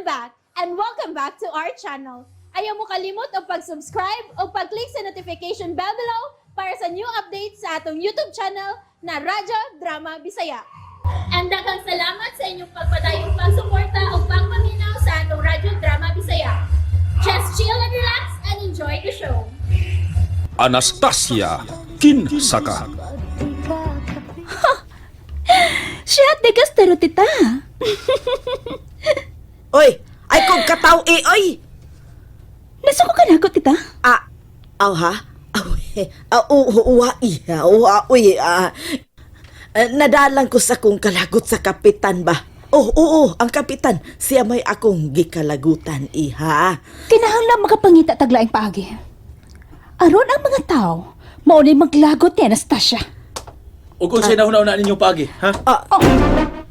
I'm back and welcome back to our channel. Ayaw mo kalimot og pag-subscribe o pag-click sa notification bell below para sa new updates sa atong YouTube channel na Radyo Drama Bisaya. And daghang salamat sa inyong pagpadayong pagsuporta o pagpaminaw sa atong Radyo Drama Bisaya. Just chill and relax and enjoy the show. Anastasia Kinsaka. Siya, degas taro, tita. Oy, ay kong kataw eh, oy. Nasuko ka na ako, tita. Ah, aw ha? Aw, eh, ah, oo, uwa, iya, uwa, uy, ah. Eh, nadalang ko sa kong kalagot sa kapitan ba? Oh, oo, ang kapitan. Siya may akong gikalagutan, iha. Kinahanglan makapangita taglaing paagi. Aron ang mga tao, maunay maglagot ni Anastasia. Ug unsay nahuna-una ninyong paagi, ha? Ah,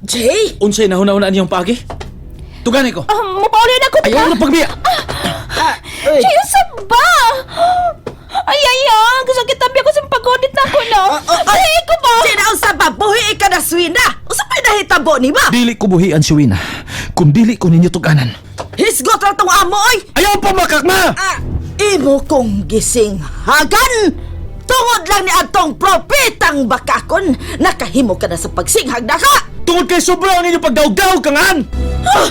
Jay? Unsay nahuna-una ninyong paagi? Tugani ko. Ah, mapauli na ako, tita. Ayaw na pagbiya. Ah, oy. Siya yung saba! Ay, ay, ay! Gusto kita biya ko sa pagunit na ako, no? Ah, Ay, ko ba? Sina usa ba? Buhi ka na swina. Usa pa'y nahitabo ni ba? Dili ko buhian si Wina. Kung dili ko ninyo tuganan. Hisgot ra tong amo, oy. Ayaw pa makakma! Ah, imo kong gising hagan. Tungod lang ni atong propetang bakakon, nakahimo ka na sa pagsinghag na ka. Tungod kay sobra ang inyong pagdaog-daog kangan! Ah,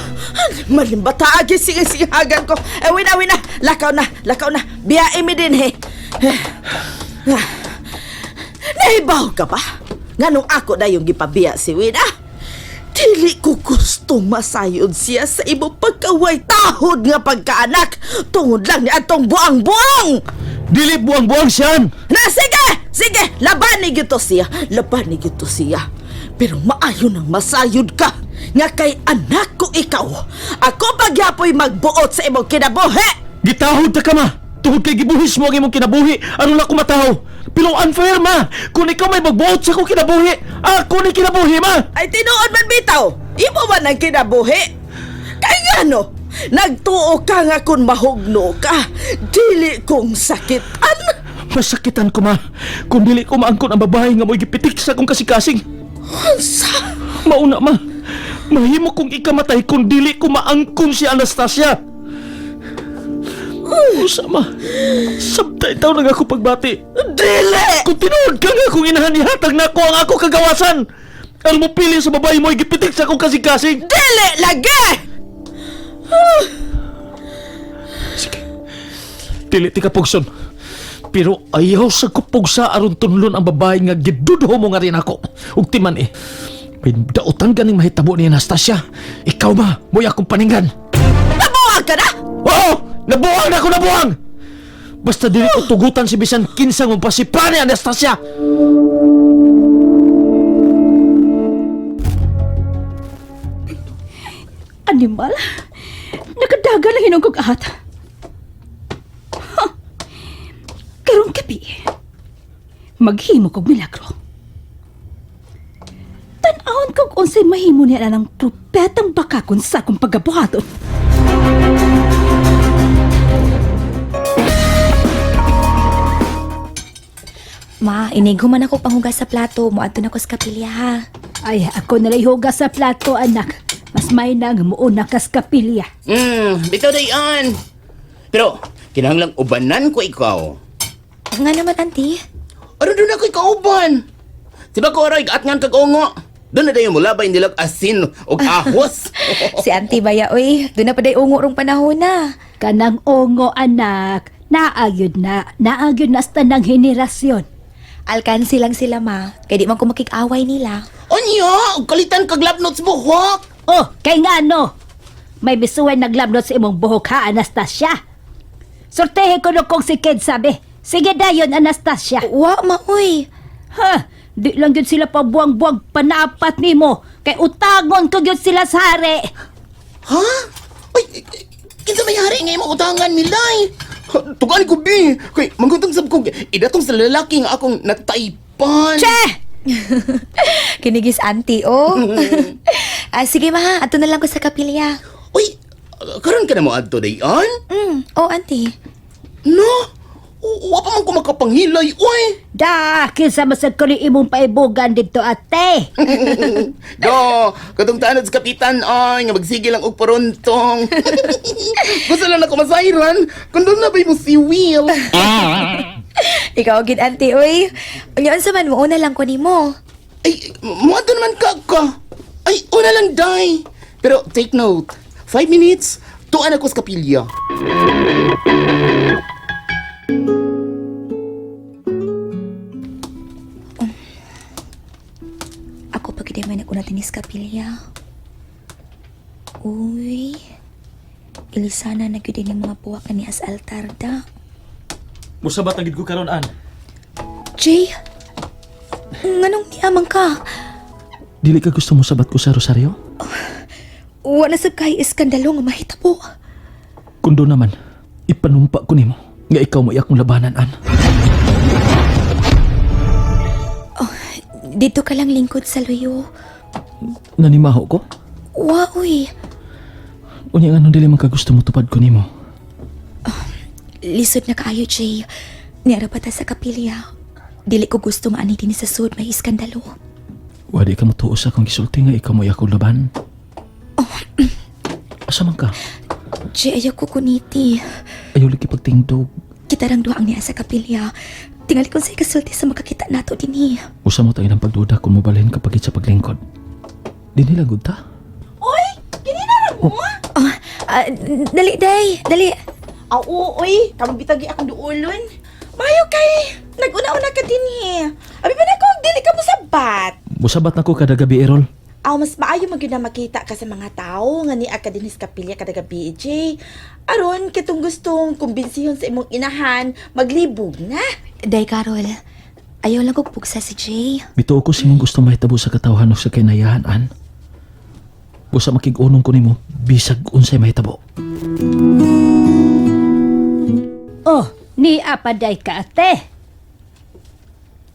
Malimbata agi singhagan ko. Eh, wina, wina. Lakaw na, lakaw na. Biyae mi din, he. Eh, ah. Nahibaw ka ba? Nganong ako na yung gipabiya si Wina? Dili ko gusto masayod siya sa imo pagkaway tahod nga pagkaanak. Tungod lang ni atong buang-buang! Dili buang-buang siyan! Na sige! Sige! Laban ni gyud to siya. Laban ni gyud to siya. Pero maayo nang masayod ka nga kay anak ko ikaw. Ako pagyapoy magbuot sa imong kinabuhi. Gitahod ta ka ma! Tungod kay gibuhis mo ang imong kinabuhi, aron na ko mataho. Pero unfair ma! Kung ikaw may magbuot sa akong kinabuhi, ako ni kinabuhi ma! Ay tinuod man bitaw. Imo man ang kinabuhi. Kay ngano? Nagtuo ka nga kung mahugno ka, dili kong sakitan. Masakitan ko ma, kung dili ko maangkon ang babae nga mo'y gipitik sa akong kasikasing. Unsa? Mauna ma, mahimo kong ikamatay kung dili ko maangkon si Anastasia. Usa ma, sabtay taw nang ako pagbati. Dili! Kung tinuod ka nga kung inahan ihatag na ko ang ako kagawasan. Ang mo pili sa babae mo'y gipitik sa akong kasikasing. Dili lagi! Sige. Dili ti ka pugson. Pero ayaw sa kupugsa aron tunlon ang babae nga gidudho mo nga rin ako. Ug timan eh. May dautan ganing mahitabo ni Anastasia. Ikaw ma, mo'y akong paninggan. Nabuwag ka na? Oo! Nabuang na ako, nabuang! Basta dili ko tugutan si bisan kinsang mapasipa ni Anastasia! Animal? Nakadaga lang hinong kog ahat. Ha! Karong gabi, maghimo kog milagro. Tan-awon kog unsay mahimo niya ng propetang bakakon sa akong pagabuhaton. Ma, inighuman ako panghugas sa plato. Muadto na ko sa kapilya ha. Ay, ako na hugas sa plato, anak. Mas may nang muuna kas kapilya. Bitaw dayan. Pero, kinahanglang ubanan ko ikaw. Nga naman, auntie. Ano doon ako ikaw uban? Di ba ko aray, at ngan kag ungo? Doon na dayon mula ba nilag asin o ahos? Si auntie baya, oy. Doon na pa day ungo rong panahon na. Kanang ongo, anak. Naagyod na. Naagyod na sa tanang henerasyon. Alkansi lang sila, ma. Kay di man ko makikaway nila. Anya, og kalitan kag labnots buhok. Oh, kay nga no. May bisuwen naglamnot sa imong buhok ha, Anastasia. Sortehe ko no kong si Ked sabi. Sige dayon, Anastasia. Wa, ma, oy. Ha, di lang yun sila pabuang-buang panapat nimo. Kay utangon ko yun sila sa hari. Ha? Uy, kinsa may hari nga imong utangan milay? Tugan ko bi. Kay manggutong sab ko idatong sa lalaki nga akong nataypan. Che! Kinigis auntie, oh. Ah, sige, ma. ha. Adto na lang ko sa kapilya. Uy, karon ka na mo adto dayon? Oh, auntie. No. Wa pa man ko makapanghilay, uy. Da, kinsa masag ko ni imong paibugan dito, ate. Do, katong tanod sa kapitan ay nga magsige lang og paruntong. Gusto lang ako masayran kung doon na ba mo si Will. Ikaw gid auntie oy. Unya unsa man mo una lang ko nimo. Ay, muadto naman ka ka. Ay, una lang day. Pero take note, 5 minutes, tuan ako sa kapilya. Ako pag hindi man ako natin is kapilya. Uy. Ilisana na gyud yung mga buwak na ni as altar da. Musabat na gid ko karon an. Jay, nganong niamang ka? Dili ka gusto mosabat ko sa Rosario? Wa na sab kay iskandalo nga mahitabo. Kundo naman, ipanumpa ko nimo nga ikaw mo akong labanan an. Dito ka lang lingkod sa luyo. Nanimaho ko? Wa uy. Unya nga nung dili man ka gusto mo tupad ko nimo. Lisod na kaayo, Jay. Niara pa ta sa kapilya. Dili ko gusto nga ani dinhi sa sud may iskandalo. Wadi ka motuo sa akong gisulti nga ikaw mo akong laban. Asa man ka? Jay, ayaw ko kuniti. Ayaw lagi pagtingdog. Kita rang duha ang niya sa kapilya. Tingali kung sa ikasulti sa makakita nato dinhi. Usa mo tayo ng pagduda kung mobalhin kapagit sa paglingkod. Di nila gud ta. Uy, kinina ra mo? Oh, ah, dali, day. Dali. Aw, uy, kamo bitagi akong duolon. Mayo kay naguna-una ka dinhi. Abi pa na ko dili ka mo sabat. Musabat na ko kada gabi, Erol. Aw, mas maayo man gyud na makita ka sa mga tao nga niya ka dinhi sa kapilya kada gabi, Jay. Aron kitong gustong kumbinsihon sa imong inahan, maglibog na. Day, Carol. Ayaw lang kog pugsa si Jay. Bituo ko simong gusto mahitabo sa katawhan o sa kinayahan, an. Busa makig-unong ko nimo bisag unsay mahitabo. Oh, ni apaday ka, ate.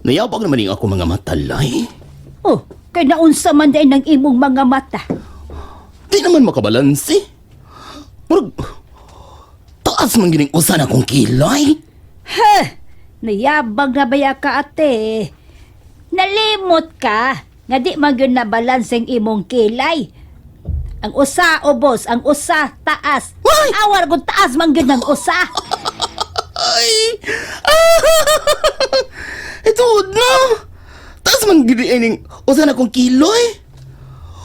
Nayabag naman yung ako mga matalay. Oh, kay naunsa man day ng imong mga mata. Di naman makabalanse. Murag, taas man gining usan akong kilay. Ha! Nayabang na baya ka, ate. Nalimot ka nga di man gyud na balanseng imong kilay. Ang usa ubos, ang usa taas. Why? Awar kung taas man gyud ng usa. Ay! Ito na! Taas man gini ining usan akong kiloy.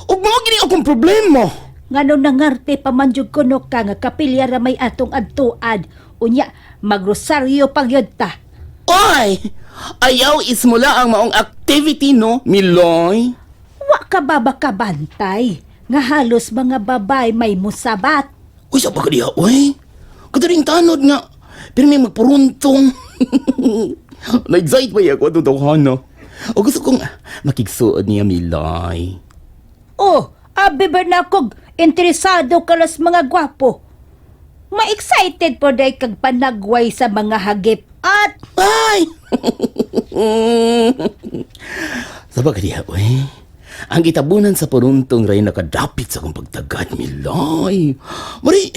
Ug mao gini akong problema. Ngano nangarte pa man jud kuno ka nga kapilya ra may atong adtuan. Unya, magrosaryo pa gyud ta. Oy! Ayaw ismula ang maong activity no, Miloy. Wa ka ba bakabantay? Nga halos mga babay may musabat. Uy, sa pagkadiha, uy. Kadaring tanod nga. Pero may magpuruntong. Na-excite ba ako itong tawhana? O gusto kong makigsuod niya, Miloy. Oh, abi ba na kog interesado ka las mga gwapo? Ma-excited po day kag panagway sa mga hagip at Ay! Sa pagkadiha, uy. Ang gitabunan sa puruntong ray nakadapit sa akong pagtagad, Miloy. Mari,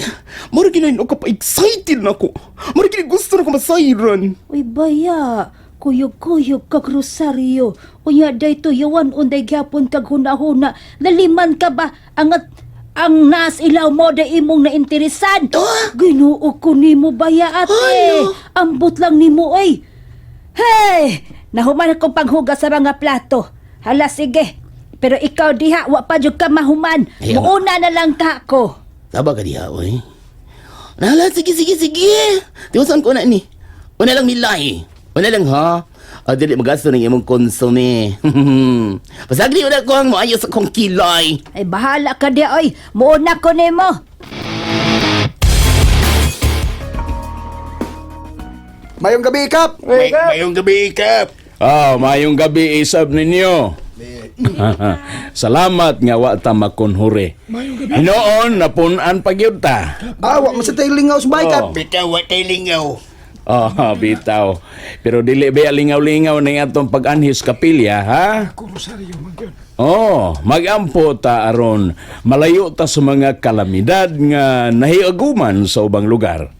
mari ginayin ako pa-excited na ako. Mari ginayin gusto na ko masayran. Uy baya, kuyog-kuyog kag rosaryo. Unya day tuyawan unday gyapon kag hunahuna. Naliman ka ba angat ang nas ilaw mo day imong nainteresan? Ah! Ginoo ko nimo baya ate. Ano? Ambot lang nimo oy. Hey, nahuman akong panghugas sa mga plato. Hala sige. Pero ikaw diha wa pa jud ka mahuman. Ayaw. Muuna na lang ka ko. Taba ka diha, oy. Nala, sige, sige, sige. Tiwasan ko na ni. Una lang milay. Una lang, ha? O, dili magasto ng imong konsume. Pasagli, una ko ang maayos akong kilay. Ay bahala ka diha oy. Muuna ko nimo. Mayong gabi, Kap! Mayong gabi, Kap. Ah, mayong gabi isab ninyo. Salamat nga wa ta makunhure. Noon napun-an pa gyud ta. Ah, wa man sa tayo lingaw sa bahay, Kap. Oh. Bitaw, wa tay lingaw. Oh, bitaw. Pero dili ba lingaw-lingaw ning atong pag-anhis kapilya, ha? Oh, magampo ta aron malayo ta sa mga kalamidad nga nahiaguman sa ubang lugar.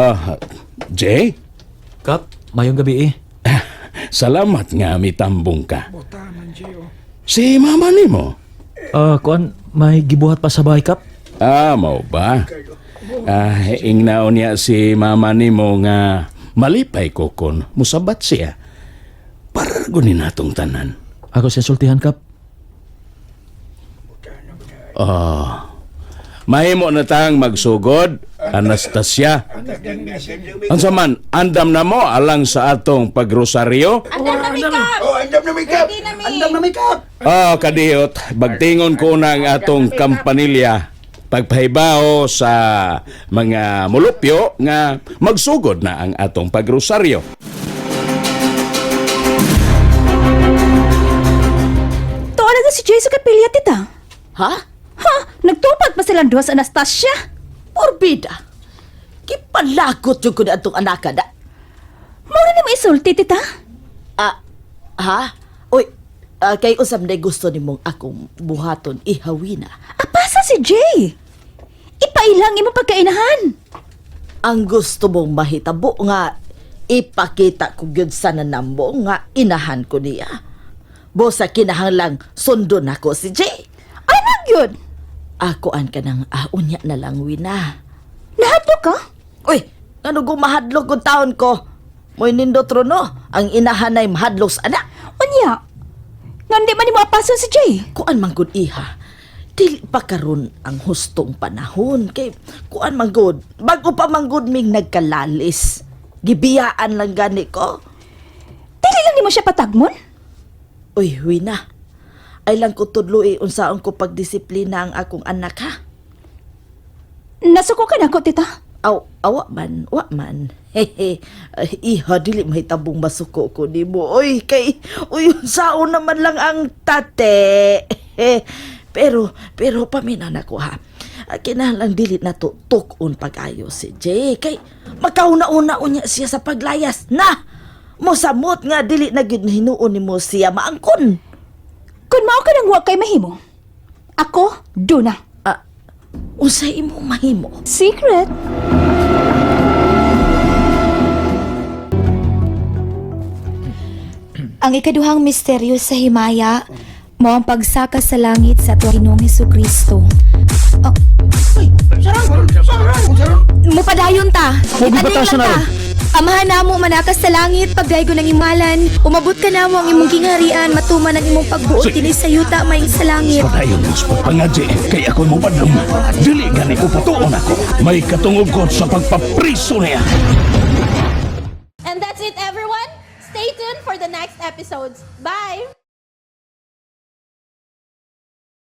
Ah, Jay? Kap, mayong gabi eh. Salamat nga mitambong ka. Si mama nimo? Ah, kuan, may gibuhat pa sa bahay, Kap. Ah, mao ba? Ah, ingnaon niya si mama nimo nga malipay ko kon musabat siya. Para gunin natong tanan. Ako siya sultihan, Kap. Ah. Mahimo na tang magsugod, Anastasia. Unsa man, andam na mo alang sa atong pagrosaryo? Andam na mi, Kap! Oh, andam na may kap. Ready na mi! Andam na may kap. Ah, kadiyot, bagtingon ko na ang atong kampanilya pagpahibaw sa mga mulupyo nga magsugod na ang atong pagrosaryo. Tuwa na si Jay sa kapilya, tita. Ha? Ha? Nagtupad pa silang duha sa Anastasia. Porbida. Gipalagot yung ko na atong anaka da. Mao na mo isulti, tita. Ah, ha? Uy, kay usam na gusto nimong akong buhaton ihawina. Apasa si Jay. Ipailang imong pagkainahan. Ang gusto mong mahitabo nga ipakita ko gyud sa nanambo nga inahan ko niya. Bosa kinahanglang sundon ako si Jay. Ay, nagyod. Ako an ka ng unya na lang wina. Nahadlok ka? Uy, ano gumahadlok kung taon ko? Mo'y nindot no, ang inahan ay mahadlok sa anak. Unya. Ngandi man nimo apason si Jay. Kuan man gud iha. Dili pa karon ang hustong panahon kay kuan man gud, bago pa man gud ming nagkalalis. Gibiyaan lang gani ko. Dili lang nimo siya patagmon. Uy, wina. Ay lang ko tudloi unsaon ko pagdisiplina ang akong anak ha. Nasuko ka na ko, tita. Aw, awa man, wa man. Hehe, ay, iha dili mahitabong masuko ko nimo. Uy, kay uy unsaon naman lang ang tate. Pero pero paminaw na ko ha. Ah, kinahanglan dili na to tuk-on pag-ayo si Jay kay makauna-una unya siya sa paglayas na. Mosamot nga dili na gyud hinuon nimo siya maangkon. Kun mao ka nang wa kay mahimo. Ako, do na. Ah, unsay imong mahimo? Secret. Ang ikaduhang misteryo sa himaya, mao ang pagsaka sa langit sa atong Ginoong Hesukristo. Oh. Mupadayon ta. Huwag Ipadayon batasan lang na ta. Amahan namo manakas sa langit pagdaygo ng imalan. Umabot ka namo ang imong gingharian, matuman ang imong pagbuot dinhi sa yuta may sa langit. Padayon mo sa pagpangadji, kay ako'y mobadlong. Dili gani ko patuon ako. May katungog ko sa pagpapriso niya.